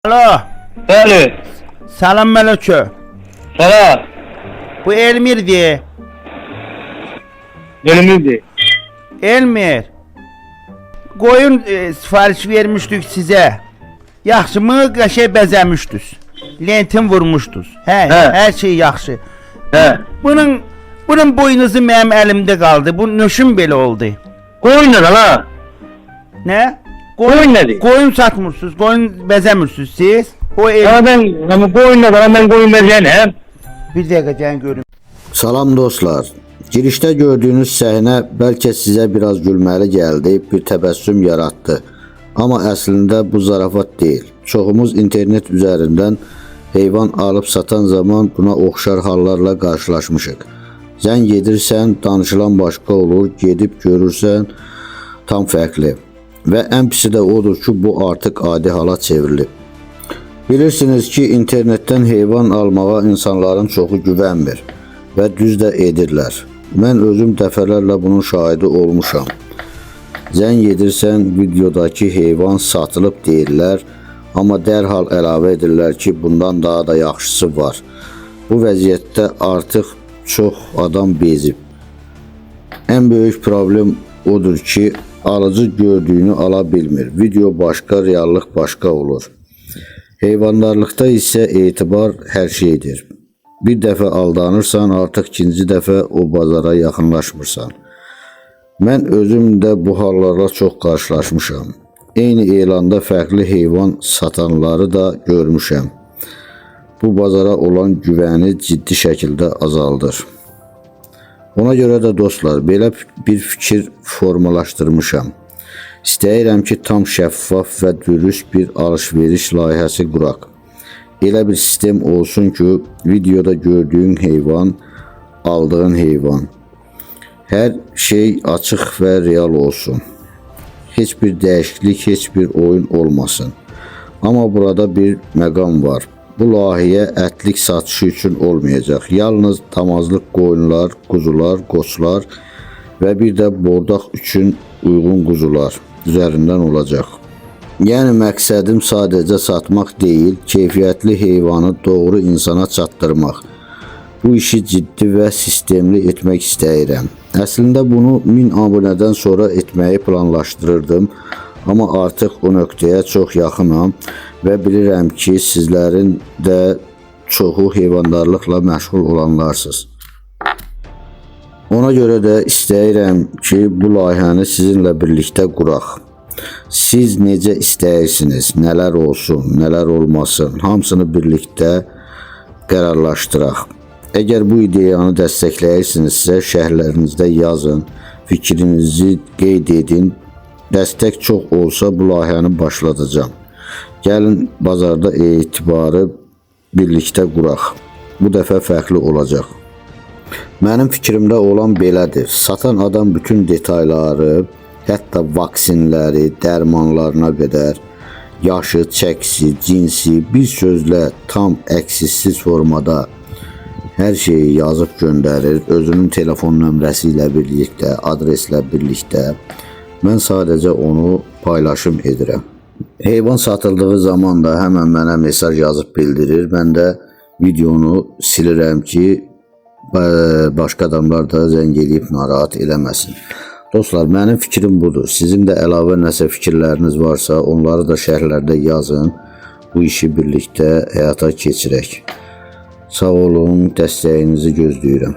Alo, Bəli. salam mələkə. Salam. Bu Elmirdir. Elmirdir. Elmir. Qoyun sifariş vermişdik sizə. Yaxşı mı, qəşəng bəzəmişdiniz. Lentin vurmuşdunuz. Hə, Hə. hər şey yaxşı. Hə. Bunun boynuzu mənim əlimdə qaldı. Bu nöşün belə oldu. Qoyun nədir la? Nə? Qoyun nədir? Qoyun satmırsınız, qoyun bəzəmirsiniz siz. O el Ya mən, amma qoyun nədir la? Mən qoyun bəzəyənəm. Bir dəqiqə gəlin görüm. Salam dostlar. Girişdə gördüyünüz səhnə bəlkə sizə biraz gülməli gəldi, bir təbəssüm yaratdı. Amma əslində bu zarafat deyil. Çoxumuz internet üzərindən heyvan alıb satan zaman buna oxşar hallarla qarşılaşmışıq. Zəng edirsən, danışılan başqa olur, gedib görürsən tam fərqli. Və ən pisi də odur ki, bu artıq adi hala çevrilib. Bilirsiniz ki, internetdən heyvan almağa insanların çoxu güvənmir və düz də edirlər. Mən özüm dəfələrlə bunun şahidi olmuşam. Zəng edirsən, videodakı heyvan satılıb deyirlər, amma dərhal əlavə edirlər ki, bundan daha da yaxşısı var. Bu vəziyyətdə artıq çox adam bezib. Ən böyük problem odur ki, alıcı gördüyünü ala bilmir. Video başqa, reallıq başqa olur. Heyvandarlıqda isə etibar hər şeydir. Bir dəfə aldanırsan, artıq ikinci dəfə o bazara yaxınlaşmırsan. Mən özüm də bu hallarla çox qarşılaşmışam. Eyni elanda fərqli heyvan satanları da görmüşəm. Bu bazara olan güvəni ciddi şəkildə azaldır. Ona görə də dostlar, belə bir fikir formalaşdırmışam. İstəyirəm ki, tam şəffaf və dürüst bir alış-veriş layihəsi quraq. Elə bir sistem olsun ki, videoda gördüyün heyvan, aldığın heyvan. Hər şey açıq və real olsun. Heç bir dəyişiklik, heç bir oyun olmasın. Amma burada bir məqam var. Bu layihə ətlik satışı üçün olmayacaq. Yalnız damazlıq qoyunlar, quzular, qoçlar və bir də bordaq üçün uyğun quzular üzərindən olacaq. Yəni məqsədim sadəcə satmaq deyil, keyfiyyətli heyvanı doğru insana çatdırmaq. Bu işi ciddi və sistemli etmək istəyirəm. Əslində bunu 1000 abunədən sonra etməyi planlaşdırırdım, amma artıq o nöqtəyə çox yaxınam və bilirəm ki, sizlərin də çoxu heyvandarlıqla məşğul olanlarsınız. Ona görə də istəyirəm ki, bu layihəni sizinlə birlikdə quraq. Siz necə istəyirsiniz, nələr olsun, nələr olmasın, hamısını birlikdə qərarlaşdıraq. Əgər bu ideyanı dəstəkləyirsinizsə, şərhlərinizdə yazın, fikrinizi qeyd edin. Dəstək çox olsa bu layihəni başladacağam. Gəlin bazarda etibarı birlikdə quraq. Bu dəfə fərqli olacaq. Mənim fikrimdə olan belədir. Satan adam bütün detalları, hətta vaksinləri, dərmanlarına qədər, yaşı, çəkisi, cinsi, bir sözlə tam əksiksiz formada hər şeyi yazıb göndərir. Özünün telefon nömrəsi ilə birlikdə, adreslə birlikdə. Mən sadəcə onu paylaşım edirəm. Heyvan satıldığı zaman da həmən mənə mesaj yazıb bildirir. Mən də videonu silirəm ki, başqa adamlar da zəng eləyib narahat eləməsin. Dostlar, mənim fikrim budur. Sizin də əlavə nəsə fikirləriniz varsa, onları da şərhlərdə yazın. Bu işi birlikdə həyata keçirək. Sağ olun, dəstəyinizi gözləyirəm.